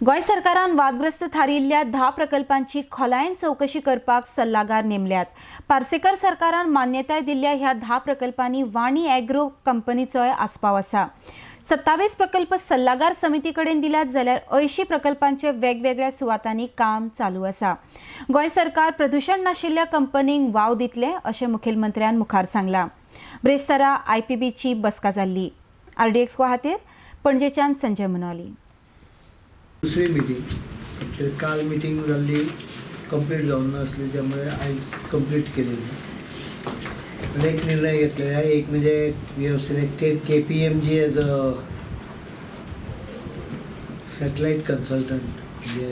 गोंय सरकारान वादग्रस्त थारिल्ल्या 10 प्रकल्पांची खोलायेन चवकशी करपाक सल्लागार नेमल्यात. पार्सेकर सरकारान मान्यताय दिल्ल्या ह्या 10 प्रकल्पांनी वाणी एग्रो कंपनीचोय आस्पाव आसा. 27 प्रकल्प सल्लागार समिती कडेन दिल्यात जाल्यार 80 प्रकल्पांचे वेगवेगळ्या सुवातांनी काम चालू आसा. गोंय सरकार प्रदूशण नाशिल्ल्या कंपनींक वाव दितले अशें मुखेलमंत्र्यान मुखार सांगलां. ब्रेस्तारा आयपीबीची बसका जाल्ली. आरडीएक्स खातीर पणजेच्यान संजय मुनोली. दुसरी मिटींग ॲक्च्युली काल मिटींग जाल्ली कंप्लीट जावन नासली, त्यामुळे आयज कंप्लीट केलेली. अनेक निर्णय घेतलेले आहे. एक म्हणजे we have selected KPMG as a satellite consultant. म्हणजे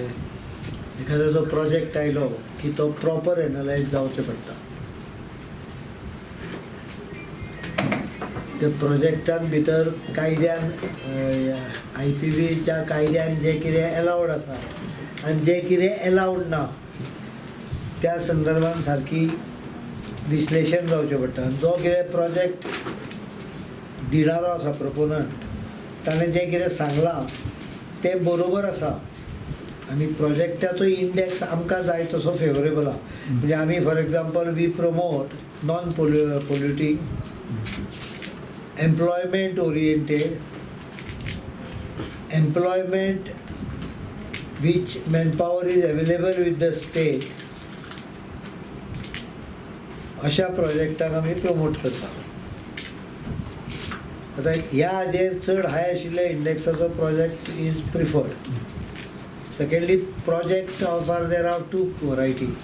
एखादो जो प्रोजेक्ट आयलो की तो प्रॉपर एनालायज जावचें पडटा. त्या प्रोजेक्टान भितर कायद्यान आयपीबीच्या कायद्यान जें कितें एलावड आसा आनी जें कितें एलावड ना त्या संदर्भान सारकी विश्लेशण जावचें पडटा. आनी जो कितें प्रोजेक्ट दिणारो आसा प्रोपोनंट ताणें जें कितें सांगलां तें बरोबर आसा आनी प्रोजेक्टाचो इंडेक्स आमकां जाय तसो फेवरेबल आसा. म्हणजे आमी for example we promote non polluting, employment oriented, employment which manpower is available with the state, अशा प्रोजेक्टाक आमी प्रमोट करता. आतां ह्या हाजेर चड हाय आशिल्ल्या इंडेक्साचो project is preferred. Secondly, project of are there are two variety.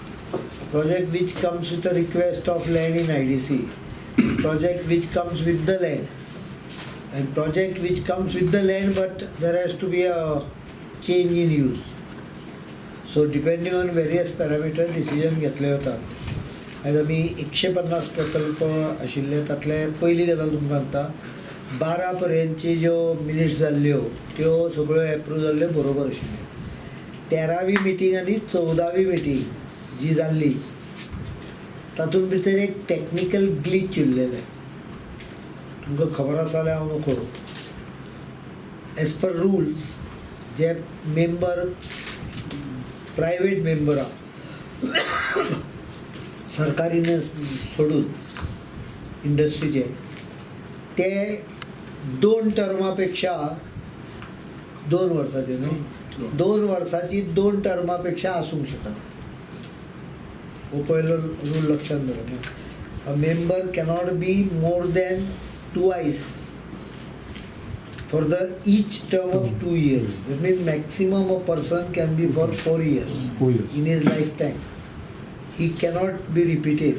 Project which comes with a request of land in IDC, project which comes with the land, and project which comes with the land but there has to be a change in use. So depending on various parameter decision घेतले वतात. आयज आमी 150 प्रकल्प आशिल्ले तातले पयली गजाल तुमकां सांगता, 12 पर्यंतची ज्यो मिनिट्स जाल्ल्यो त्यो सगळ्यो एप्रूव जाल्ल्यो बरोबर आशिल्ल्यो. 13वी मिटींग आनी 14वी मिटींग जी जाल्ली तातूंत भितर एक टॅक्निकल ग्लीच उरलेलें. तुमकां खबर आसा जाल्यार हांव नकळो. एज पर रुल्स जे मेंबर प्रायवेट मेंबर आहा सरकारी सोडून इंडस्ट्रीचे ते 2 टर्मा पेक्षा 2 वर्साचे न्हय 2 वर्साची 2 टर्मा पेक्षा आसूंक शकना. हो पयलो रूल लक्षात दवर. A member cannot be more than twice for the each term of 2 years. That means maximum a person can be for 4 years. 4 years. In his lifetime. He cannot be repeated.